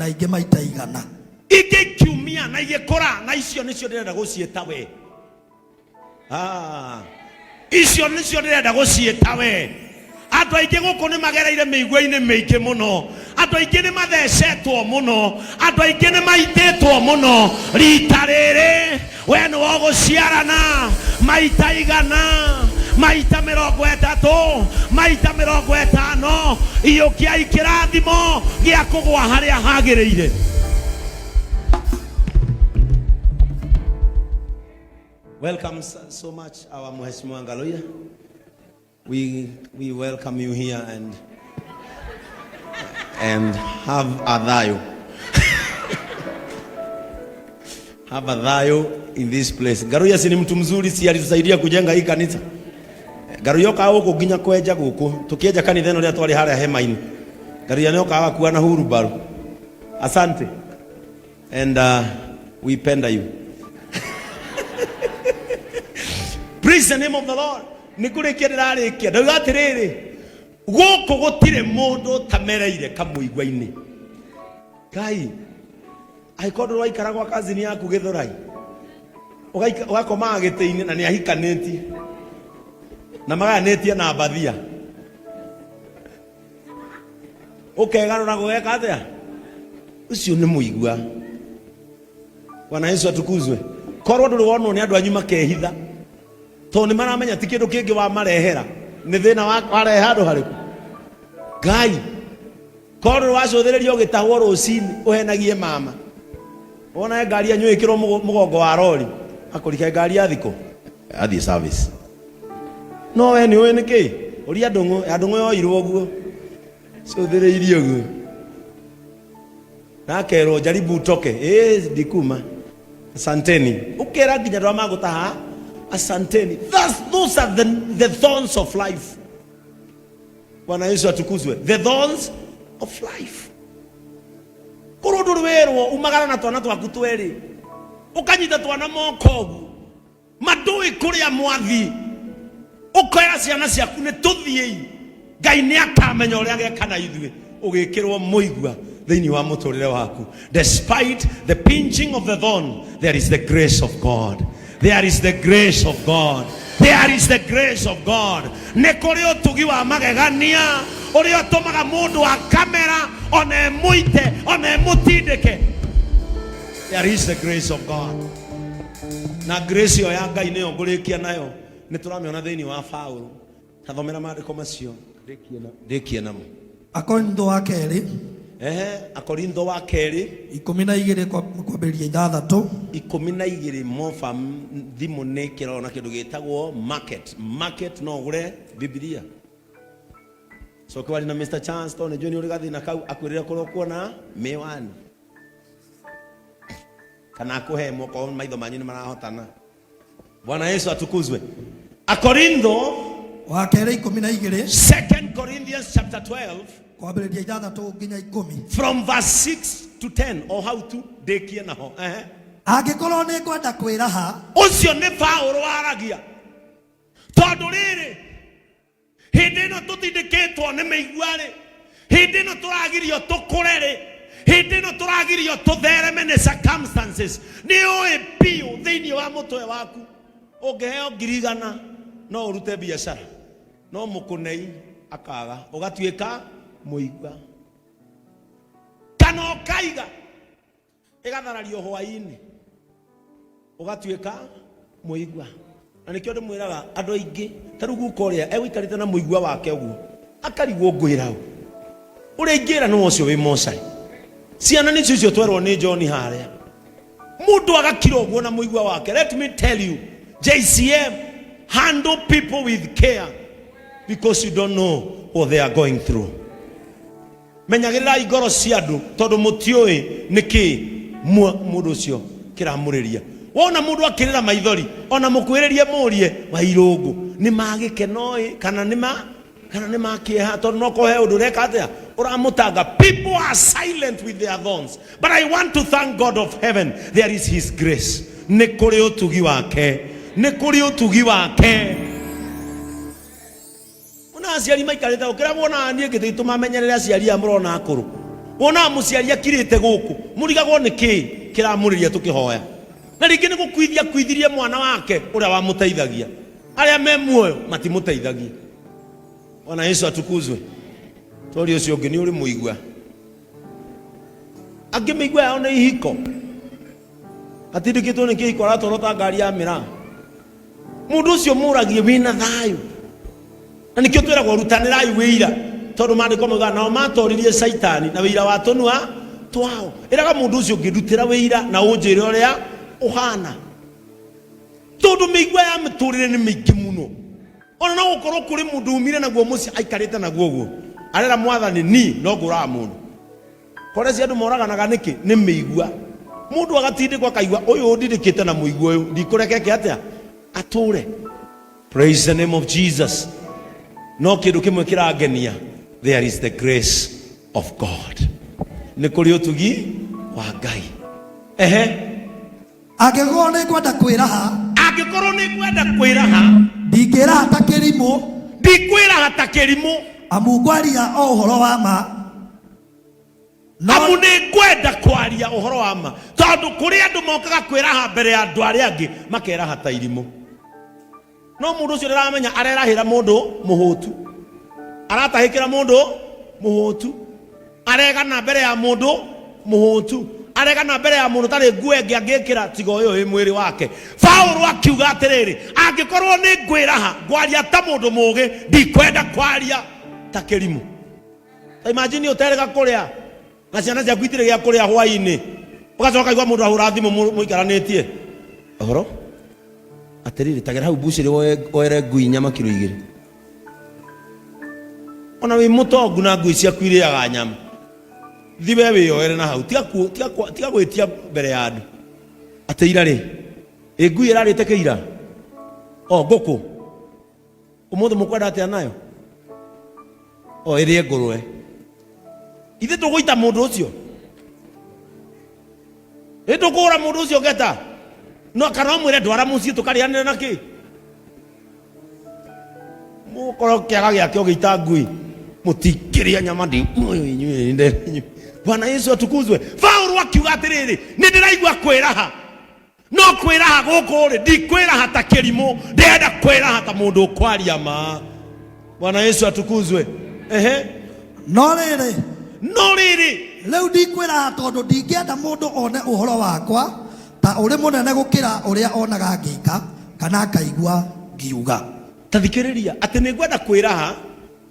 Na ingĩ maita 100. Ingĩ ikiumia na igĩkũra, na icio nĩcio ndĩrenda gũciĩta we. Ah, icio nĩcio ndĩrenda gũciĩta we. Andũ aingĩ gũkũ nĩ magereire mĩigua-inĩ mĩingĩ mũno, andũ aingĩ nĩ mathecetwo mũno, andũ aingĩ nĩ maitĩtwo mũno. Rita rĩrĩ we nĩ wogũciarana maita 100, maita 30, maita 50. Iyũkiai kĩrathimo gĩa kũgũa harĩa hagĩrĩire. Welcome so much, our Mheshimiwa Ngaruiya. We welcome you here and have a thayo. Have a thayo in this place. Ngaruiya si ni mtu mzuri, si alitusaidia kujenga hii kanisa. Ngaruiya okaga gũkũ nginya kwenja gũkũ. Tukienja kanitha ĩno rĩrĩa twarĩ harĩa hema-inĩ. Ngaruiya nĩ okaga gakua na hurubaru. Asante. And we penda you. Praise the name of the Lord. Nĩ kũrĩkia ndĩrarĩkia. Ndauga atĩrĩrĩ, gũkũ gũtirĩ mũndũ ũtamereire kamũigua-inĩ. Ngai, angĩkorwo ndũrĩ waikara gwa kazini yaku Gĩthũrai, ũgakomaga gĩtĩ-inĩ na nĩ ahikanĩtie na magayanĩtie na mbathia, ũkegarũra gũgeka atĩa? Ũcio nĩ mũigua. Bwana Yesu atukuzwe. Korwo ndũrĩ wonwo nĩ andũ anyu makehitha, tondũ nĩ maramenya ti kĩndũ kĩngĩ wamarehera, nĩ thĩna warehe handũ harĩkũ. Ngai, korwo ndũrĩ wacũthĩrĩria ũgĩtahwo rũcinĩ ũhenagie mama, wona ngari yanyu ĩkĩrwo mũgongo wa rori, akũrike ngari ya thikũ athiĩ service. No we nĩ ũĩ nĩkĩ? Ũria ndũng'ũ, ya ndũng'ũ yoirwo ũguo, cũthĩrĩirie ũguo, na akerwo jaribu utoke, ĩ ndikuma, asanteni. Ũkera nginya andũ arĩa magũtaha asanteni. Those are the thorns of life. Bwana Yesu atukuzwe. The thorns of life. Korwo ndũrĩ werwo umagara na twana twaku twerĩ, ũkanyita twana moko ũguo, mandũĩ kũrĩa mwathi, ũkoera ciana ciaku nĩ tũthiĩi, Ngai nĩ akamenya ũrĩa ageka na ithuĩ. Ũgĩkĩrwo mũigua thĩinĩ wa mũtũrĩre waku. Despite the pinching of the thorn, there is the grace of God. There is the grace of God. There is the grace of God. Nĩ kũrĩ ũtugi wa magegania ũrĩa ũtũmaga mũndũ akamera ona ĩmũite ona ĩmũtindĩke. There is the grace of God. Na grace ĩyo ya Ngai nĩyo ngũrĩkia nayo, nĩ tũramĩona thĩinĩ wa Paũlũ. Tathomera maandĩko macio ndĩkie namo. Akorintho wa kerĩ. Ehe, Akorintho wa kerĩ. 12 kwambĩrĩria 6. 12 moba thimũ nĩ kĩrona kĩndũ gĩtagwo market. Market no ũgũre Bibilia. Coke wari na Mr. Chance tondũ nĩnjũĩ nĩ ũrĩ gathĩna kau, akwĩrĩre kũrĩa ũkuona mĩwani kana akũhe ĩmwe okorwo maitho manyu nĩ marahotana. Bwana Yesu atukuzwe. Akorintho wa kerĩ 12. Second Corinthians chapter 12 kwambĩrĩria 6 nginya 10. From verse 6 to 10 o hau tu ndĩkie naho. Ehe. Angĩkorwo nĩ ngwenda kwĩraha, ũcio nĩ Paũlũ waragia, tondũ rĩrĩ hĩndĩ ĩno tũtindĩkĩtwo nĩ mĩigua rĩ, hĩndĩ ĩno tũragirio tũkũre rĩ, hĩndĩ ĩno tũragirio tũthereme nĩ circumstances, nĩ ũĩ biũ thĩinĩ wa mũtwe waku ũngĩheo 100,000 no ũrute biacara, no mũkũnei akaga, ũgatuĩka mũigua kana ũkaiga ĩgatharario hwaĩ-inĩ ũgatuĩka mũigua. Na nĩkĩo ndĩmwĩraga andũ aingĩ ta rĩu guka ũrĩa egũikarĩte na mũigua wake ũguo akarigwo ngwĩra ũ, ũrĩa ingĩra nĩ ũcio wĩ mocarĩ. Ciana nĩcio icio twerwo nĩ John harĩa, mũndũ agakira ũguo na mũigua wake. Let me tell you, JCM, handle people with care because you don't know what they are going through. Menyagĩrĩrai ngoro cia andũ tondũ mũtiũĩ nĩkĩ mũndũ ũcio kĩramũrĩria. Wona mũndũ akĩrĩra maithori, ona mũkuhĩrĩrie mũrie Wairũngũ nĩ ma gĩkeno ĩ kana nĩ ma kana nĩ ma kĩeha, tondũ no korwo he ũndũ ũreka atĩa ũramũtanga. People are silent with their thorns, but I want to thank God of heaven, there is his grace. Nĩ kũrĩ ũtugi wake, nĩ kũrĩ ũtugi wake. Ona aciari maikarĩte gũkĩra muonaga niĩ ngĩtĩ tũmamenyerere aciari aya mũrona akũrũ. Wonaga mũciari akirĩte gũkũ, mũrigagwo nĩ kĩĩ kĩramũrĩria tũkĩhoya. Na rĩngĩ nĩ gũkuithia akuithirie mwana wake ũrĩa wamũteithagia. Arĩa me muoyo matimũteithagia. Bwana Yesu atukuzwe. Tori ũcio ũngĩ nĩ ũrĩ mũigua. Angĩ mĩigua yao nĩ ihiko. Atindĩkĩtwo nĩ kĩhiko aratwarwo ta ngari ya mĩraa. Mũndũ ũcio mũragie wĩna thayũ. Na nĩkĩo twĩragwo rutanĩrai wĩira tondũ maandĩko maugaga nao matoririe Caitani na wĩira wa tũnua twao. Ĩraga mũndũ ũcio ũngĩ ndutĩra wĩira na ũnjĩre ũrĩa ũhana. Tondũ mĩigua ya mĩtũrĩre nĩ mĩingĩ mũno. Ona no gũkorwo kũrĩ mũndũ umire naguo mũciĩ aikarĩte naguo ũguo. Arera mwathani ni no ngũraga mũndũ. Kore cia andũ moraganaga nĩkĩ? Nĩ mĩigua. Mũndũ agatindĩkwo akaigua ũyũ ũndindĩkĩte na mũigua ũyũ ndikũreka eke atĩa? Atũre. Praise the name of Jesus. No kĩndũ kĩmwe kĩrangenia, there is the grace of God. Nĩ kũrĩ ũtugi wa Ngai. Ehe. Angĩkorwo nĩ ngwenda kwĩraha, Angĩkorwo nĩ ngwenda kwĩraha, ndingĩraha ta kĩrimũ, ndikwĩraha ta kĩrimũ, amu ngwaria o ũhoro wa ma. No amu nĩ ngwenda kwaria ũhoro wa ma, tondũ kũrĩ andũ mokaga kwĩraha mbere ya andũ arĩa angĩ makeraha ta irimũ. No mũndũ ũcio ndĩramenya arerahĩra mũndũ mũhũtu, aratahĩkĩra mũndũ mũhũtu, aregana mbere ya mũndũ mũhũtu, aregana mbere ya mũndũ tarĩ nguo ĩngĩ angĩkĩra tiga ũyũ wĩ mwĩrĩ wake. Paulo akiuga atĩrĩrĩ, angĩkorwo nĩ ngwĩraha ngwaria ta mũndũ mũũgĩ, ndikwenda kwaria ta kĩrimũ. Ta imagine ũterĩga kũrĩa na ciana ciaku itirĩ gĩa kũrĩa hwaĩ-inĩ, ũgacoka ũkaigua mũndũ ahũra thimũ mũikaranĩtie ũhoro atĩrĩrĩ, tagera hau mbucĩrĩ woere ngui nyama kiro 2. Ona wĩ mũtongu na ngui ciaku irĩaga nyama, thi we wĩyoere na hau, tiga gwĩtia mbere ya andũ atĩ ira rĩ, ĩ ngui ĩrarĩte kĩira o ngũkũ ũmũthĩ mũkwenda atĩa nayo o ĩrĩe ngũrwe. Ithe tũgũita mũndũ ũcio, ĩ tũkũgũra mũndũ ũcio ngeta, no kana ũmwĩre ndwara mũciĩ tũkarĩanĩre na kĩ mũkorwo kĩaga gĩake ũgĩita ngui mũtikĩrĩa nyama ndi muoyo inyuĩ inyuĩ. Bwana Yesu atukuzwe. Paulo akiuga atĩrĩrĩ, nĩ ndĩraigua kwĩraha, no kwĩraha gũkũ rĩ, ndikwĩraha ta kĩrimũ, ndĩrenda kwĩraha ta mũndũ ũkwaria ma. Bwana Yesu atukuzwe. Ehe. No rĩrĩ, no rĩrĩ, rĩu ndikwĩraha tondũ ndingĩenda mũndũ one ũhoro wakwa ta ũrĩ mũnene gũkĩra ũrĩa onaga ngĩka kana akaigua ngiuga. Ta thikĩrĩria atĩ nĩ ngwenda kwĩraha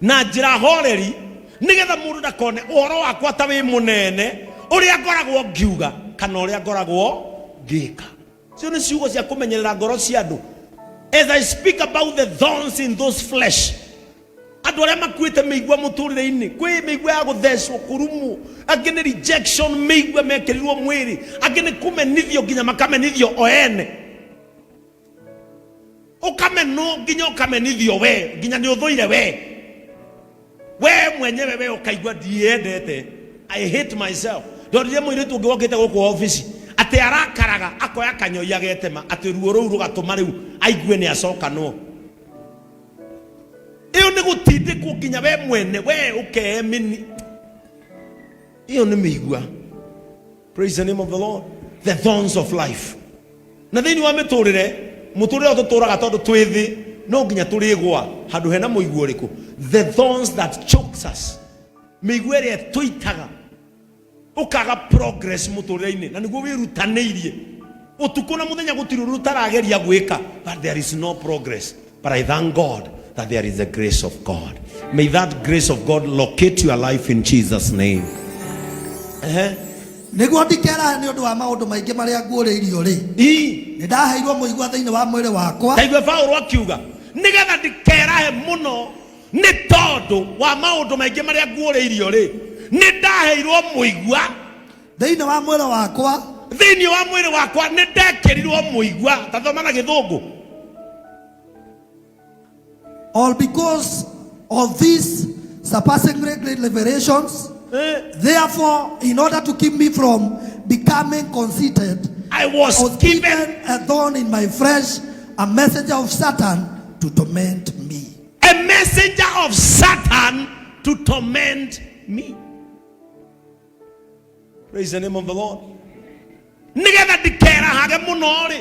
na njĩra horeri nĩgetha mũndũ ndakone ũhoro wakwa ta wĩ mũnene ũrĩa ngoragwo ngiuga kana ũrĩa ngoragwo ngĩka. Cio nĩ ciugo cia kũmenyerera ngoro cia andũ. As I speak about the thorns in those flesh, andũ arĩa makuĩte mĩigua mũtũrĩre-inĩ, kwĩ mĩigua ya gũthecwo, kũrumwo, angĩ nĩ rejection, mĩigua mekĩrirwo mwĩrĩ, angĩ nĩ kũmenithio nginya makamenithio o ene. Ũkamenwo nginya ũkamenithio we, nginya nĩ ũthũire we, we mwenyewe, we ũkaigua ndiendete, I hate myself. Ndorire mũirĩtu ũngĩ wokĩte gũkũ obici atĩ arakaraga akoya kanyoi agetema, atĩ ruo rũu rũgatũma rĩu aigue nĩ acokanwo. Ĩyo nĩ gũtindĩkwo nginya we mwene we ũkeemini. Ĩyo nĩ mĩigua. Praise the name of the Lord. The thorns of life. Na thĩinĩ wa mĩtũrĩre, mũtũrĩre ũyũ tũtũraga tondũ twĩ thĩ, no nginya tũrĩgwa handũ hena mũigua ũrĩkũ? The thorns that chokes us. Mĩigua ĩrĩa ĩtũitaga ũkaga progress mũtũrĩre-inĩ, na nĩguo wĩrutanĩirie ũtukũ na mũthenya, gũtirĩ ũndũ ũtarageria gwĩka, but there is no progress. But I thank God that there is the grace of God. May that grace of God locate your life in Jesus' name. Ehe. Nĩguo ndikerahe nĩ ũndũ wa maũndũ maingĩ marĩa nguũrĩirio rĩ, Ii. nĩ ndaheirwo mũigua thĩinĩ wa mwĩrĩ wakwa, Taigua Paulo akiuga nĩgetha ndikerahe mũno nĩ tondũ wa maũndũ maingĩ marĩa nguũrĩirio rĩ, nĩ ndaheirwo mũigua thĩinĩ wa mwĩrĩ wakwa, thĩinĩ wa mwĩrĩ wakwa, nĩ ndekĩrirwo mũigua. Tathoma na gĩthũngũ. All because of these surpassingly great revelations. Therefore, in order to keep me from becoming conceited, I was given given a thorn in my flesh, a messenger of Satan to torment me. A messenger of Satan to torment me. Praise the name of the Lord. Nigetha ndikerahage muno ri,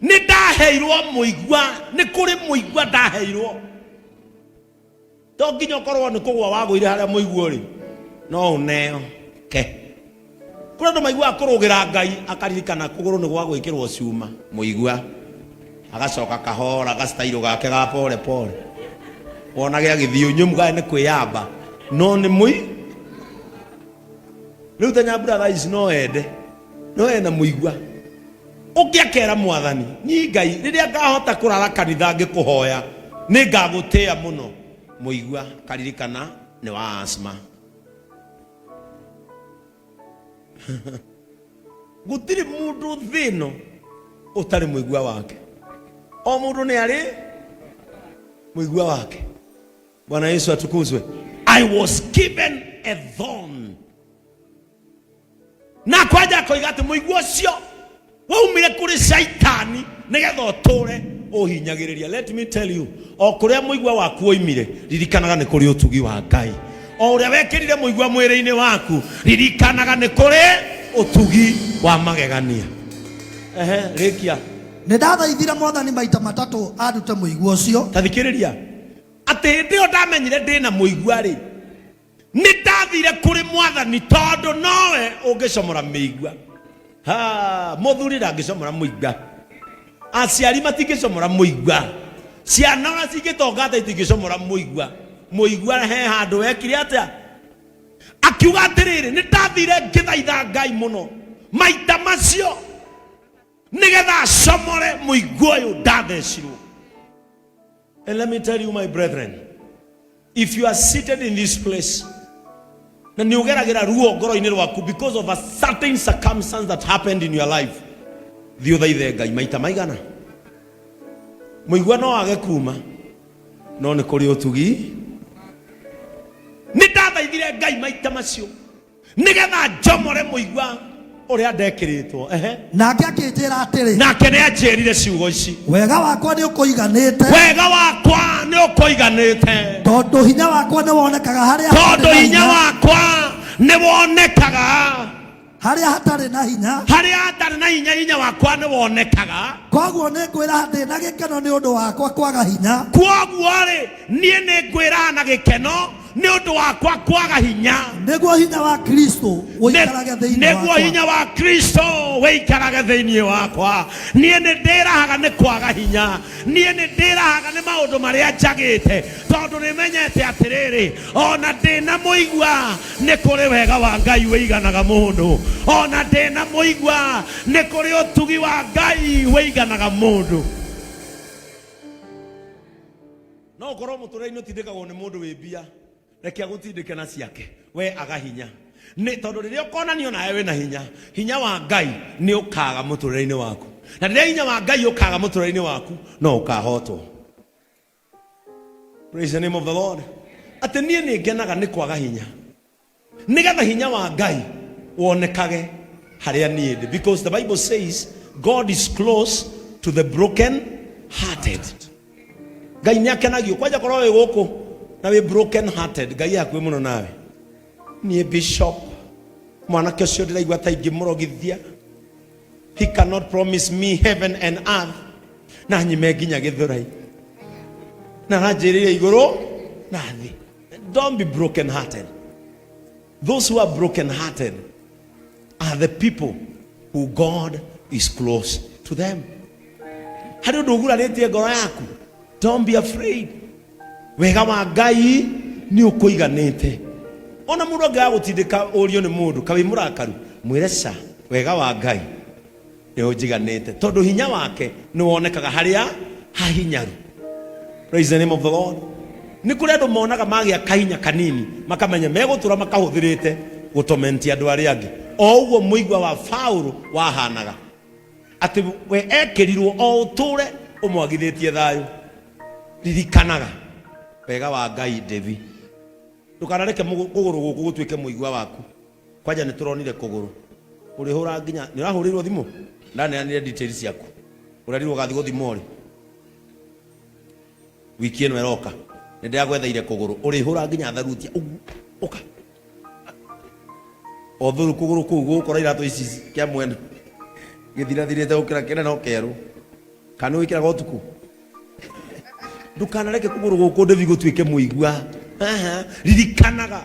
ni ndaheirwo muigua, ni kuri muigua ndaheirwo. To nginya ukorwo ni kugwa wagwire haria muigua ri, no uneo ke. Kuri andu maiguaga kurugira Ngai akaririkana kuguru ni gwa gwikirwo cuma muigua, agacoka kahora gastairo gake ga pole pole, wonage agithii unywe mugae ni kwiyamba, no ni mui riu ta Nyambura thaa ici no ende no ena muigua. Ũngĩakera mwathani ni Ngai, rĩrĩa ngahota kũrara kanitha ngĩkũhoya nĩ ngagũtĩa mũno. Mũigua karirikana nĩ wa asthma. Gũtirĩ mũndũ thĩ ĩno ũtarĩ mũigua wake. O mũndũ nĩ arĩ mũigua wake. Bwana Yesu atukuzwe. I was given a thorn. Na kwanja akoiga atĩ mũigua ũcio waumire kũrĩ Shaitani nĩgetha ũtũre ũhinyagĩrĩria. Let me tell you, o kũrĩa mũigua waku oimire, ririkanaga nĩ kũrĩ ũtugi wa Ngai. O ũrĩa wekĩrire mũigua mwĩrĩ-inĩ waku, ririkanaga nĩ kũrĩ ũtugi wa magegania. Ehe, rĩkia. Nĩ ndathaithire mwathani maita matatũ andute mũigua ũcio. Ta thikĩrĩria, atĩ hĩndĩ ĩyo ndamenyire ndĩna mũigua rĩ, nĩ ndathire kũrĩ mwathani tondũ nowe ũngĩcomora mĩigua. Ha, mũthuri ndangĩcomora mũigua, aciari matingĩcomora mũigua, ciana ona cingĩtonga atĩa itingĩcomora mũigua. Mũigua he handũ wekire atĩa? Akiuga atĩrĩrĩ, nĩ ndathire ngĩthaitha Ngai mũno maita macio nĩgetha acomore mũigua ũyũ ndathecirwo. And let me tell you, my brethren, if you are seated in this place na nĩ ũgeragĩra ruo ngoro-inĩ rwaku because of a certain circumstance that happened in your life, thiĩ ũthaithe Ngai maita maigana. Mũigua no age kuma, no nĩ kũrĩ ũtugi. Nĩ ndathaithire Ngai maita macio nĩgetha njomore mũigua ũrĩa ndekĩrĩtwo. Ehe. Nake akĩnjĩra atĩrĩ, Nake nĩ anjĩrire ciugo ici, wega wakwa nĩ ũkũiganĩte, wega wakwa nĩ ũkũiganĩte, tondũ hinya wakwa nĩ wonekaga harĩa tondũ hatarĩ na hinya hinya. wakwa nĩ wonekaga Harĩa hatarĩ na hinya. Harĩa hatarĩ na hinya, hinya wakwa nĩ wonekaga. Koguo nĩ ngwĩraha ndĩ na gĩkeno nĩ ũndũ wakwa kwaga hinya. Kwoguo rĩ, niĩ nĩ ngwĩraha na gĩkeno nĩ ũndũ wakwa kwaga hinya, nĩguo hinya wa Kristo ũikarage thĩinĩ nĩguo wakwa. Hinya wa Kristo wĩikarage thĩinĩ wakwa. Niĩ nĩ ndĩrahaga nĩ kwaga hinya, niĩ nĩ ndĩrahaga nĩ maũndũ marĩa njagĩte, tondũ nĩ menyete atĩrĩrĩ, ona ndĩna mũigua nĩ kũrĩ wega wa Ngai wĩiganaga mũndũ, ona ndĩna mũigua nĩ kũrĩ ũtugi wa Ngai wĩiganaga mũndũ. No ũkorwo mũtũrĩre-inĩ ũtindĩkagwo nĩ mũndũ wĩ mbia, reke agũtindĩke na ciake, we aga hinya, nĩ tondũ rĩrĩa ũkonanio nawe wĩna hinya, hinya wa Ngai nĩ ũkaga mũtũrĩre-inĩ waku, na rĩrĩa hinya wa Ngai ũkaga mũtũrĩre-inĩ waku, no ũkahotwo. Praise the name of the Lord. Atĩ niĩ nĩ ngenaga nĩ kwaga hinya nĩgetha hinya wa Ngai wonekage harĩa niĩ ndĩ, because the Bible says God is close to the broken hearted. Ngai nĩ akenagio kwanja korwo wĩ gũkũ na wĩ broken hearted, Ngai e hakuhĩ mũno nawe. Niĩ bishop, mwanake ũcio ndĩraigua ta ingĩmũrogithia. He cannot promise me heaven and earth na nyime nginya gĩthũrai, na aranjĩrĩire igũrũ na thĩ. Don't be broken hearted. Those who are broken hearted are the people who God is close to them. Harĩ ũndũ ũgurarĩtie ngoro yaku, don't be afraid. Wega wa Ngai nĩ ũkũiganĩte. Ona mũndũ angĩaga gũtindĩka ũrio nĩ mũndũ kawĩ mũrakaru, mwĩre ca, wega wa Ngai nĩ ũnjiganĩte, tondũ hinya wake nĩ wonekaga harĩa hahinyaru. Praise the name of the Lord. Nĩ kũrĩ andũ monaga magĩa kahinya kanini makamenya megũtũra makahũthĩrĩte gũtomentia andũ arĩa angĩ. O ũguo mũigua wa Paũlũ wahanaga, atĩ we ekĩrirwo o ũtũre ũmwagithĩtie thayũ. Ririkanaga wega wa Ngai ndĩthi, ndũkanareke kũgũrũ gũkũ gũtuĩke mũigua waku. Kwanja nĩ tũronire kũgũrũ ũrĩhũra nginya nĩ ũrahũrĩirwo thimũ, ndaneanire details ciaku, ũrerirwo ũgathiĩ gũthimwo rĩ, wiki ĩno ĩroka, nĩ ndĩragwetheire kũgũrũ ũrĩhũra nginya tharutia ũguo ũka. Othuru kũgũrũ kũu gũkora iratũ ici kĩa mwena gĩthirathirĩte gũkĩra kĩnene no kĩerũ. Kana nĩ wĩkĩraga ũtukũ? Ndũkanareke kũgũrũ gũkũ ndĩthi gũtuĩke mũigua. Aha. Ririkanaga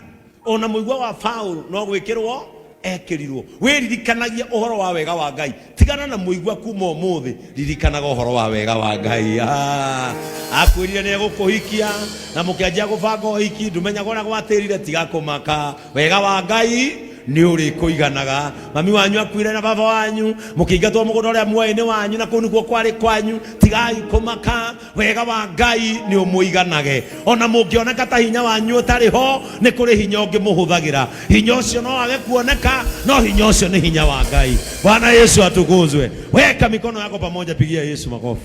ona mũigua wa Paul no gwĩkĩrwo ekĩrirwo. Wĩririkanagie ũhoro wa wega wa Ngai. Tigana na mũigua kuma ũmũthĩ, ririkanaga ũhoro wa wega wa Ngai. Ah, akwĩrire nĩ egũkũhikia na mũkĩanjia gũbanga ũhiki, ndũmenyaga ũrĩa gwatĩrire, tiga kũmaka. Wega wa Ngai nĩ ũrĩkũiganaga. Mami wanyu akuire na baba wanyu, mũkĩingatwo mũgũnda ũrĩa muoĩ nĩ wanyu na kũu nĩkuo kwarĩ kwanyu. Tigai kũmaka, wega wa Ngai nĩ ũmũiganage. Ona mũngĩoneka ta hinya wanyu ũtarĩ ho, nĩ kũrĩ hinya ũngĩ mũhũthagĩra. Hinya ũcio no wage kuoneka, no hinya ũcio nĩ hinya wa Ngai. Bwana Yesu atukuzwe. Weka mikono yako pamoja, pigia Yesu makofi.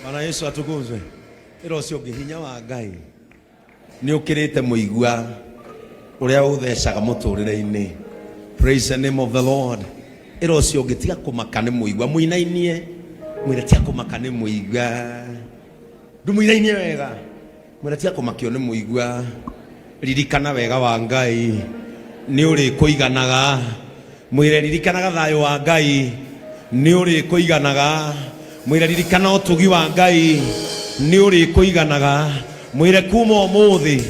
Bwana Yesu atukuzwe. Ĩra ũcio ũngĩ hinya wa Ngai nĩ ũkĩrĩte mũigua ũrĩa ũthecaga mũtũrĩre-inĩ. Praise the name of the Lord. Ĩra ũcio ũngĩ tiga kũmaka nĩ mũigua, mũinainie mwĩre tiga kũmaka nĩ mũigua, ndũmũinainie wega, mwĩre tiga kũmakio nĩ mũigua, ririkana wega wa Ngai nĩ ũrĩkũiganaga, mwĩre ririkanaga thayũ wa Ngai nĩ ũrĩkũiganaga, mwĩre ririkana ũtugi wa Ngai nĩ ũrĩkũiganaga, mwĩre kuma ũmũthĩ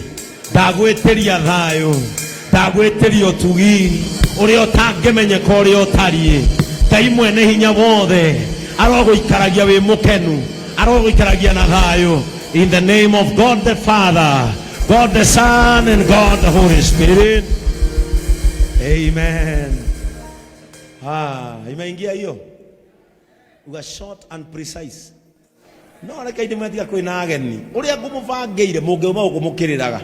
ndagwĩtĩria thayũ, ndagwĩtĩria ũtugi ũrĩa ũtangĩmenyeka ũrĩa ũtariĩ. Ngai mwene hinya wothe arogũikaragia wĩ mũkenu, arogũikaragia na thayũ. In the name of God the Father, God the Son, and God the Holy Spirit. Amen. Ah, imeingia hiyo. Uga short and precise. No reke indĩ mwetiga kwĩna ageni. Ũrĩa ngũmũbangĩire mũngĩuma gũkũ mũkĩrĩraga.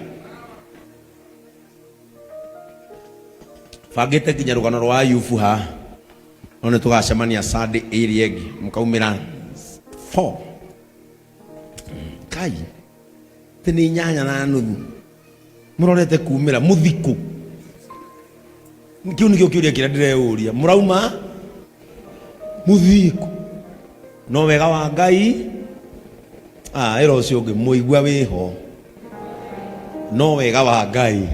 Bangĩte nginya rũgano rwa Ayubu haha. No nĩ tũgacemania Sunday ĩrĩa ĩngĩ mũkaumĩra 4. Kai. Tĩ nĩ 8:30. Mũrorete kumĩra mũthikũ. Kĩu nĩkĩo kĩũria kĩrĩa ndĩreyũria. Mũrauma mũthiĩku. No wega wa Ngai ah, ĩra ũcio ũngĩ mũigua wĩho. No wega wa Ngai.